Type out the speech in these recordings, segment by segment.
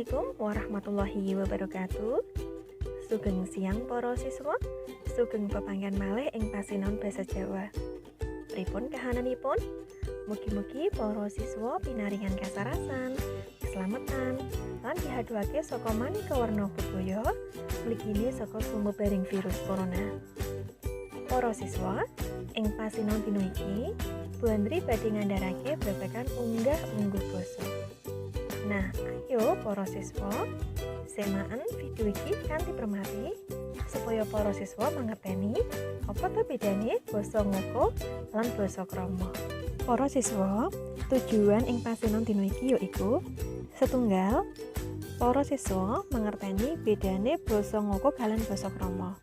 Assalamualaikum warahmatullahi wabarakatuh. Sugeng siang para siswa, sugeng pepanggihan malih ing pasinon basa Jawa. Pripun kahananipun? Mugi-mugi para siswa pinaringan kasarasan, keselamatan, lan dihaduake saka maneka warna bebaya, mligine saka sumebaring virus corona. Para siswa, ing pasinon dina iki, Bu Andri badhe ngandharake babagan unggah-ungguh basa. Nah, ayo para siswa, semaken video iki kanthi permati supaya para siswa mangerteni apa to bedane basa ngoko lan basa krama. Para siswa, tujuan ing pasinon dina iki yaiku setunggal, para siswa mangerteni bedane basa ngoko kalian basa krama.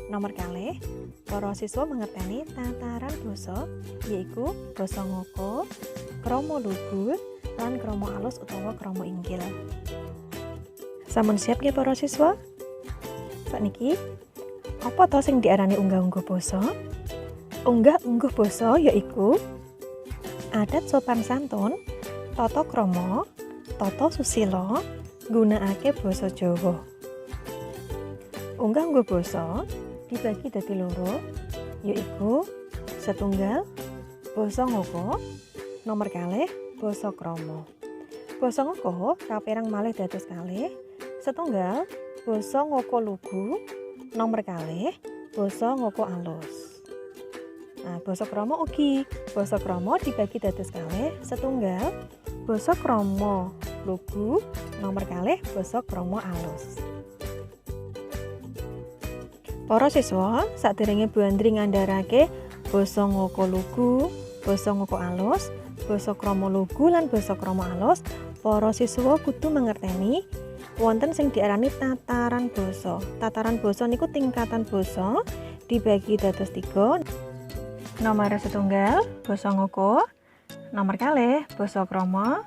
Nomor kalih, para siswa mangerteni tataran basa yaiku basa ngoko, krama lugu, lan krama alus utawa krama inggil. Sampun siap nggih para siswa? Sakniki, apa to sing diarani unggah-ungguh basa? Unggah-ungguh basa yaiku adat sopan santun, tata krama, tata susila, nggunakake basa Jawa. Unggah-ungguh basa dibagi dadi loro, yaiku setunggal basa ngoko, nomor kalih basa krama. Basa ngoko kaperang malih dados kalih, setunggal basa ngoko lugu, nomor kalih basa ngoko alus. Nah, basa krama ugi, basa krama dibagi dados kalih, setunggal basa krama lugu, nomor kalih basa krama alus. Para siswa, saderenge Bu Andri ngandharake basa ngoko lugu, basa ngoko alus, basa krama lugu lan basa krama alus, para siswa kudu mangerteni wonten sing diarani tataran basa. Tataran basa niku tingkatan basa dibagi dados 3. Nomor setunggal basa ngoko, nomor kalih basa krama,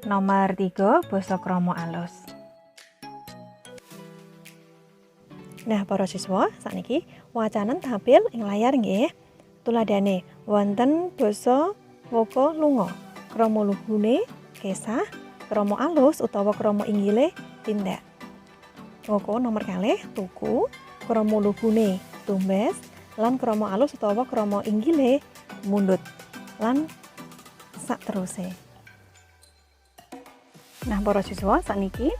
nomor 3 basa krama alus. Nah, para siswa, sakniki wacanen tampil ing layar nggih. Tuladhane wonten basa ngoko lunga, krama lugune kesah, krama alus utawa krama inggile tindak. Ngoko nomor kalih tuku, krama lugune tumbas, lan krama alus utawa krama inggile mundhut, lan sak teruse. Nah, para siswa, sakniki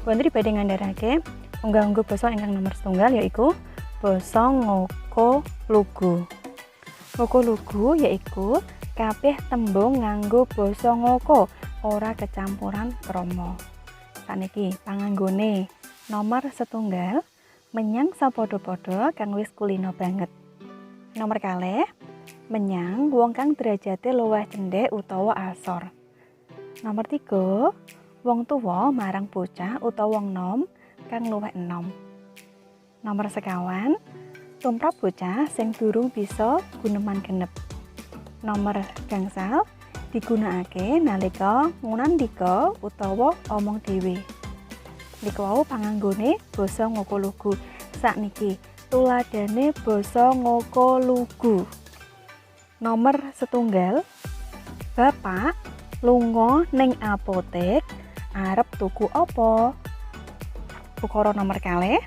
Bu Andri badhe ngandharake unggah-ungguh basa ingkang nomor setunggal yaiku basa ngoko lugu. Ngoko lugu yaiku kabeh tembung nganggo basa ngoko, ora kecampuran krama. Sakniki panganggone nomor setunggal menyang sapadha-padha kang wis kulino banget. Nomor kalih menyang wong kang derajate luwih cendhek utawa asor. Nomor 3 wong tuwa marang bocah utawa wong nom kang luwih enom. Nomor sekawan tumrap bocah sing durung bisa guneman genep. Nomor gangsal digunakake nalika ngunandika utawa omong dhewe. Niku wau panganggone basa ngoko lugu. Sakniki tuladhane basa ngoko lugu. Nomor setunggal, bapak lunga ning apotek arep tuku apa? Ukara nomor kalih,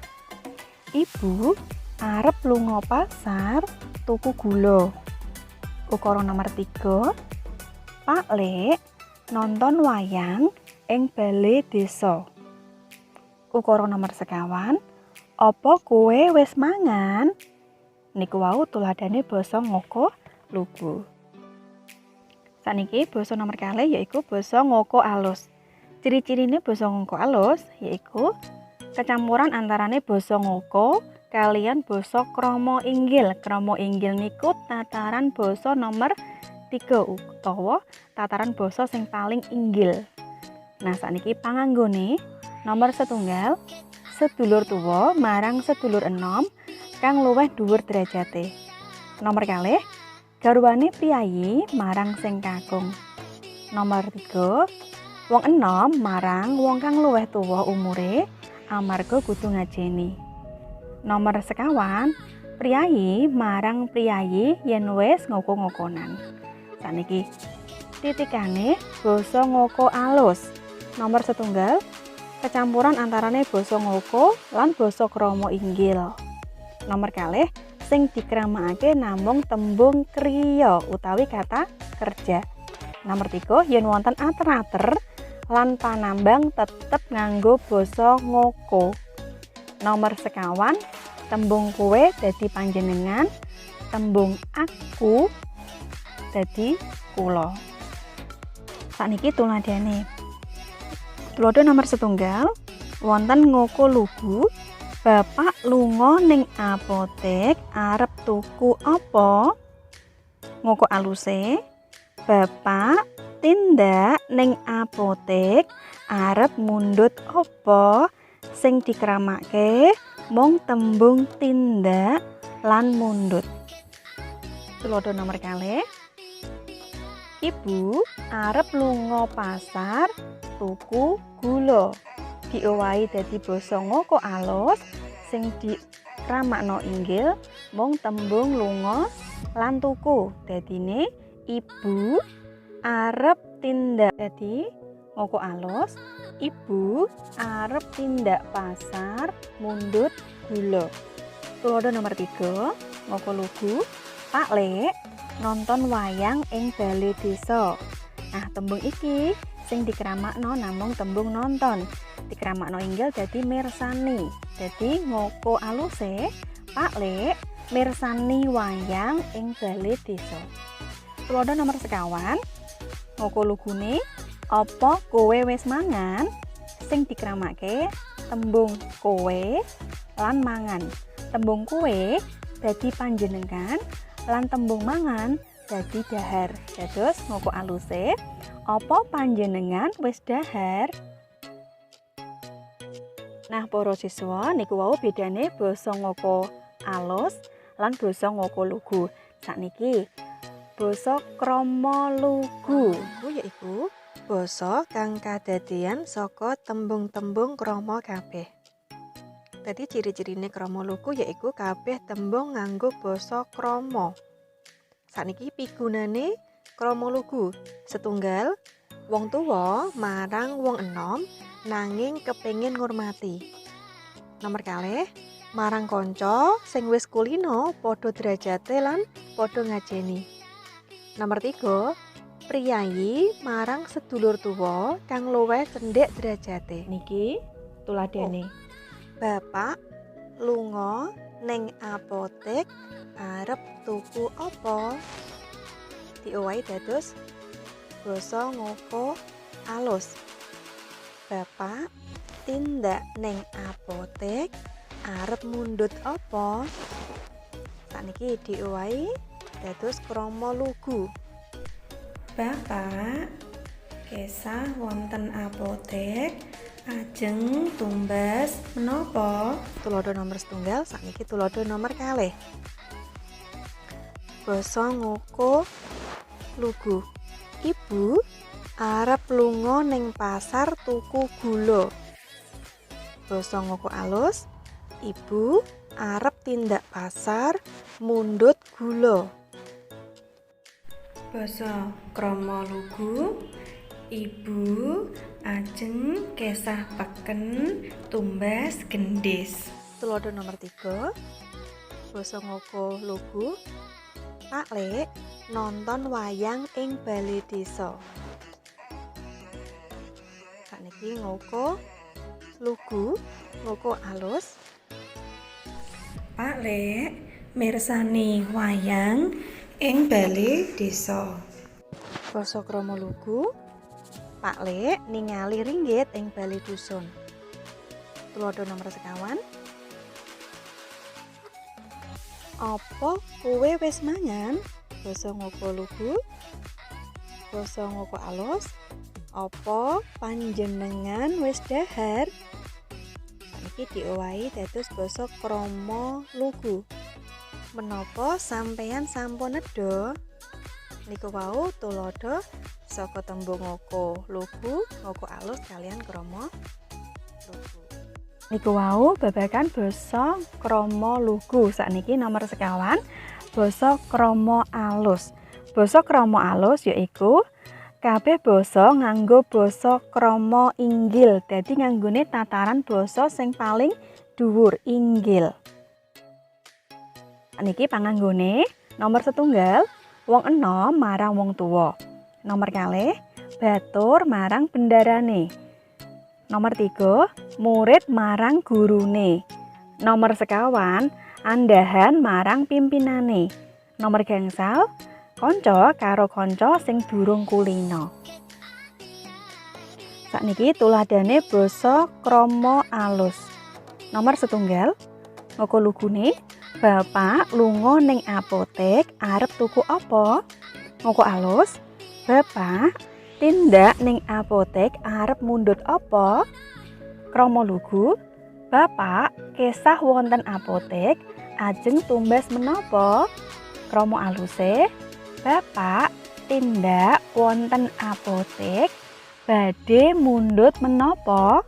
ibu arep lunga pasar tuku gula. Ukara nomor 3, Pak Lek nonton wayang ing bale desa. Ukara nomor sekawan, apa kowe wis mangan? Niku wau tuladhane basa ngoko lugu. Sakniki basa nomor kalih yaiku basa ngoko alus. Ciri-cirine basa ngoko alus yaiku kecampuran antarane basa ngoko kalian basa krama inggil. Krama inggil niku tataran basa nomor 3 utawa tataran basa sing paling inggil. Nah, sakniki panganggone nomor setunggal sedulur tuwa marang sedulur enom kang luwih dhuwur derajate. Nomor kalih garwane priyayi marang sing kakung. Nomor 3 wong enom marang wong kang luwih tuwa umure amarga kudu ngajeni. Nomor sekawan priyayi marang priyayi yen wis ngoko-ngokonan. Sakniki titikane basa ngoko alus. Nomor setunggal kecampuran antarane basa ngoko lan basa krama inggil. Nomor kalih sing dikramakake namung tembung kriya utawi kata kerja. Nomor 3 yen wonten ater-ater lan panambang tetep nganggo basa ngoko. Nomor sekawan tembung kowe dadi panjenengan, tembung aku dadi kula. Sakniki tuladhane. Tuladha nomor setunggal wonten ngoko lugu. Bapak lunga ning apotek arep tuku apa? Ngoko aluse, bapak tindak ning apotek arep mundhut apa? Sing dikramake mung tembung tindak lan mundhut. Tuladha nomor kalih, ibu arep lunga pasar tuku gula. Diowahi dadi basa ngoko alus sing dikramakno inggil mung tembung lunga lan tuku. Dadine ibu arep tindak, dadi ngoko alus ibu arep tindak pasar mundhut gula. Tuladha nomor 3 ngoko lugu, Pak Lek nonton wayang ing bale desa. Nah, tembung iki sing dikramakno namung tembung nonton. Dikramakno inggil dadi mirsani. Dadi ngoko aluse, Pak Lek mirsani wayang ing bale desa. Tuladha nomor sekawan ngoko lugune, apa kowe wis mangan? Sing dikramake tembung kowe lan mangan. Tembung kowe dadi panjenengan lan tembung mangan dadi dahar. Dados ngoko aluse, apa panjenengan wis dahar? Nah, para siswa, niku wau bedane basa ngoko alus lan basa ngoko lugu. Sakniki basa krama lugu yaiku basa kang kadadeyan saka tembung-tembung krama kabeh. Dadi ciri-cirine krama lugu yaiku kabeh tembung nganggo basa krama. Sakniki pigunane krama lugu. Setunggal, wong tuwa marang wong enom nanging kepengin ngurmati. Nomor kalih, marang kanca sing wis kulino padha derajate lan padha ngajeni. Nomor 3, priyayi marang sedulur tuwa kang luwih cendhek derajate. Niki tuladhane. Bapak lunga ning apotek arep tuku apa? Diowahi dados basa ngoko alus. Bapak tindak ning apotek arep mundhut apa? Sakniki diowahi dados krama lugu. Bapak kesah wonten apotek ajeng tumbas menapa? Tuladha nomor setunggal, sakniki tuladha nomor kalih. Basa ngoko lugu. Ibu arep lunga ning pasar tuku gula. Basa ngoko alus, ibu arep tindak pasar mundhut gula. Basa krama lugu, ibu ajeng kesah peken tumbas gendis. Tuladha nomor 3, basa ngoko lugu, Pak Lek nonton wayang ing bale desa. Sakniki ngoko lugu, ngoko alus. Pak Lek mirsani wayang ing bale desa. Basa krama lugu, Pak Lek ningali ringgit ing bale dusun. Tuladha nomor sekawan, apa kowe wis mangan? Basa ngoko lugu, basa ngoko alus, apa panjenengan wis dahar? Sakniki diowahi dados basa krama lugu. Menapa sampeyan sampun nedha? Niku wau tuladha saka tembung ngoko lugu, ngoko alus kalian krama lugu. Niku wau babagan basa krama lugu. Sakniki nomor sekawan, basa krama alus. Basa krama alus yaiku Kabeh basa nganggo basa krama inggil, dadi nganggone tataran basa sing paling dhuwur, inggil. Niki panganggone nomor setunggal, wong enom marang wong tuwa. Nomor kalih, batur marang bendarane. Nomor 3, murid marang gurune. Nomor sekawan, andhahan marang pimpinane. Nomor gangsal, kanca karo kanca sing durung kulina. Sakniki tuladhane basa krama alus. Nomor setunggal, ngoko lugune, bapak lunga ning apotek arep tuku apa? Ngoko alus, bapak tindak ning apotek arep mundhut apa? Krama lugu, bapak kesah wonten apotek ajeng tumbas menapa? Krama aluse, bapak tindak wonten apotek badhe mundhut menapa?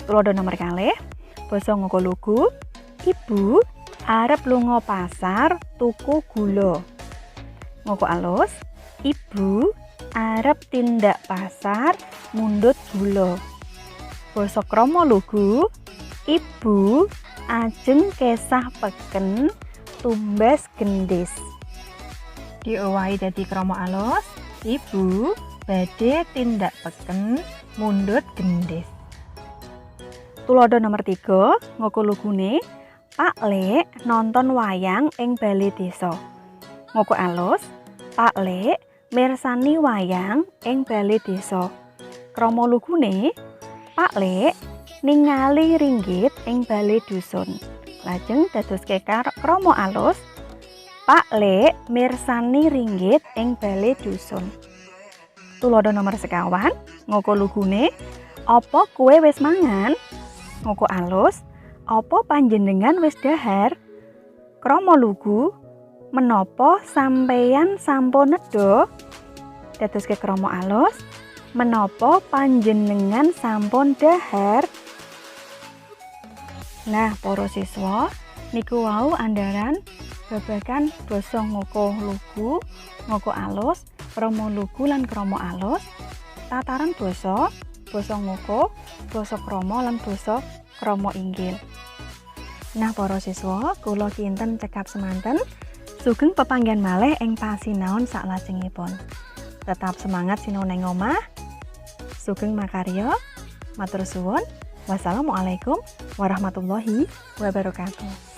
Tuladha nomor kalih, basa ngoko lugu, ibu arep lunga pasar tuku gula. Ngoko alus, ibu arep tindak pasar mundhut gula. Basa krama lugu, ibu ajeng kesah peken tumbas gendhis. Diowahi dadi krama alus, ibu badhe tindak peken mundhut gendhis. Tuladha nomor 3, ngoko lugune, Pak Lek nonton wayang ing bale desa. Ngoko alus, Pak Lek mirsani wayang ing bale desa. Krama lugune, Pak Lek ningali ringgit ing bale dusun. Lajeng dadoske krama alus, Pak Lek mirsani ringgit ing bale dusun. Tuladha nomor sekawan, ngoko lugune, apa kowe wis mangan? Ngoko alus, apa panjenengan wis dahar? Krama lugu, menapa sampeyan sampun nedha? Dadoske krama alus, menapa panjenengan sampun dahar? Nah, para siswa, niku wau andharan babagan basa ngoko lugu, ngoko alus, krama lugu lan krama alus, tataran basa, basa ngoko, basa krama lan basa krama inggil. Nah, para siswa, kula kinten cekap semanten. Sugeng pepanggihan malih ing pasinaon saklajengipun. Tetap semangat sinau neng omah. Sugeng makarya. Matur suwun. Wassalamualaikum warahmatullahi wabarakatuh.